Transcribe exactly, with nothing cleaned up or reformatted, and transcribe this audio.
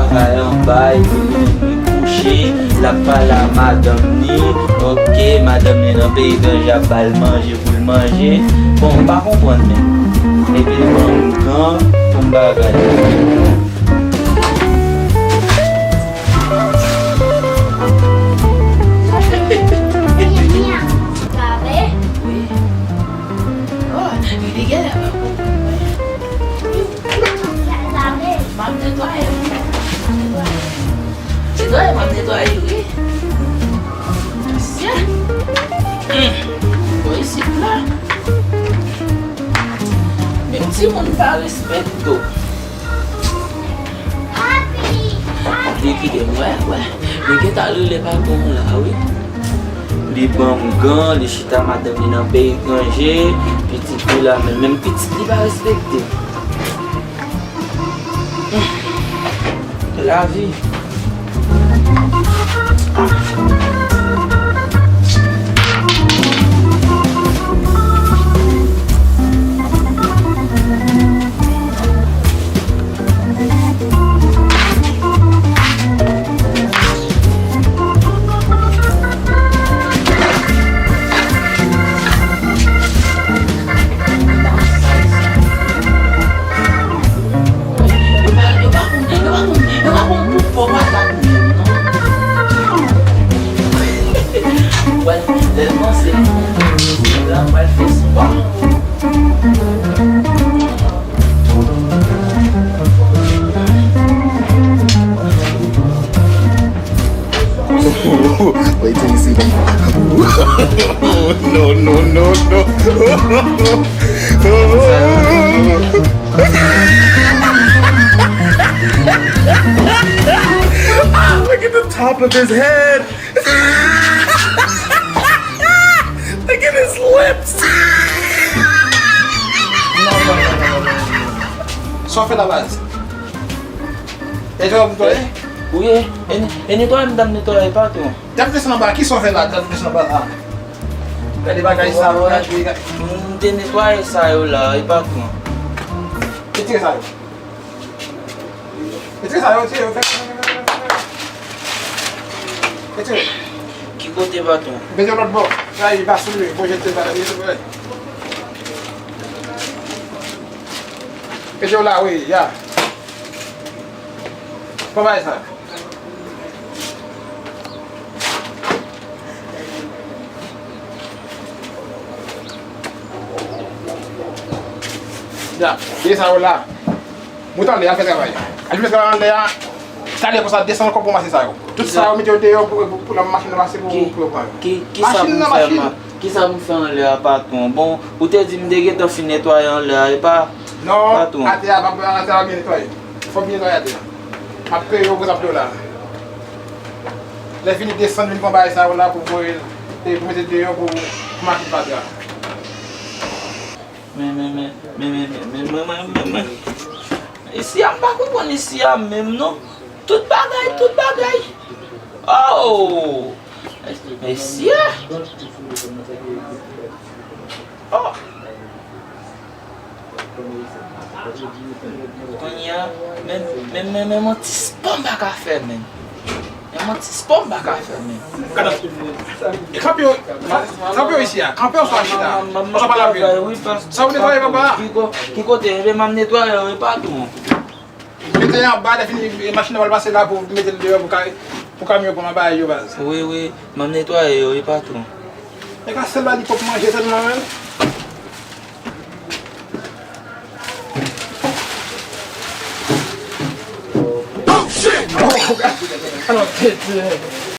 Kay anba, epi li menm li kouche, l ap pale a madanm li. Ok, madanm li nan peyi etranje ap ba l manje pou l manje. Bon, m pa konprann menm. Epi l ban m gan pou m bagay. Wi. Oh, li genlè pa konprann mwen. M ap netwaye, wi. M ap netwaye. Netwaye, m ap netwaye, wi. Mesye. Hmm. Bon, isit la. Menm timoun pa respekte w. Li kite m, wè, wè. Li gentan rele patwon la, wi. Li ban m gan, li chita madanm li nan peyi etranje, pitit li la, men menm pitit li pa respekte. Lavi. Yo pa, yo pa konn, yo pa konn, yo pa konn pou fò patat menm, non. Wè, lè l panse l konn, la, pral fè spò. Wait till you see them. No, no, no, no. Look at the top of his head. Look at his lips. Sa w fè la, baz? E jò m netwaye? Wi, e, e netwaye m t ap netwaye, patwon. T ap desann anba, kisa w fè la? T ap desann anba la. Gade bagay sa yo la, gade. M te netwaye sa yo la, e patwon. Retire sa yo. Retire sa yo, retire yo. Retire. Ki kote, patwon? Mete lòt bò. Sa, li pa soule, bon, jete bagay, jete bagay. Mete yo la, wi, ya. Pran bagay sa. Ya, mete sa yo la. Moute anlè, al fè travay. Al fè travay anlè a. Talè konsa, desann ankò pou mache sa yo. Tout sa yo, mete yo deyò pou, pou, pou nan machin nan pase pou, pou yo pran yo. Ki, ki, kisa pou m fè, machin nan, machin. Kisa pou m fè anlè a, patwon? Bon, ou te di m te gentan fin netwaye anlè a, e pa, patwon? Non, atè a, atè a byen netwaye. Fò byen netwaye atè a. M ap peye yo gwo zam dola. Lè fini desann, vin pran bagay sa yo la pou voye l, e pou mete deyò pou, pou machin pa tra. Men, men, men. Isi a, m pa konprann isi a menm, non. Tout bagay, tout bagay. Oh! Mesye! Oh! Kounye a, men, men, men, men, yon ti spò m pa ka fè, men. Yon ti spò m pa ka fè, men. Gade. E kanpe yo, kanpe yo isi a. Kanpe yo swa chita. Oswa pale anpil. Sa ou netwaye, papa? Ki ko-, ki kote? Ebyen, m ap netwaye yo, e patwon. Mete anba, lè fini, e, machin nan pral pase la pou mete l deyò pou ka, pou kamyon pran bagay yo, baz. Wi, wi, m ap netwaye yo, wi, patwon. Nèg la sèl bagay li pwòp manje sèlman, men. Oh, shit! Oh, God. Alò, tete.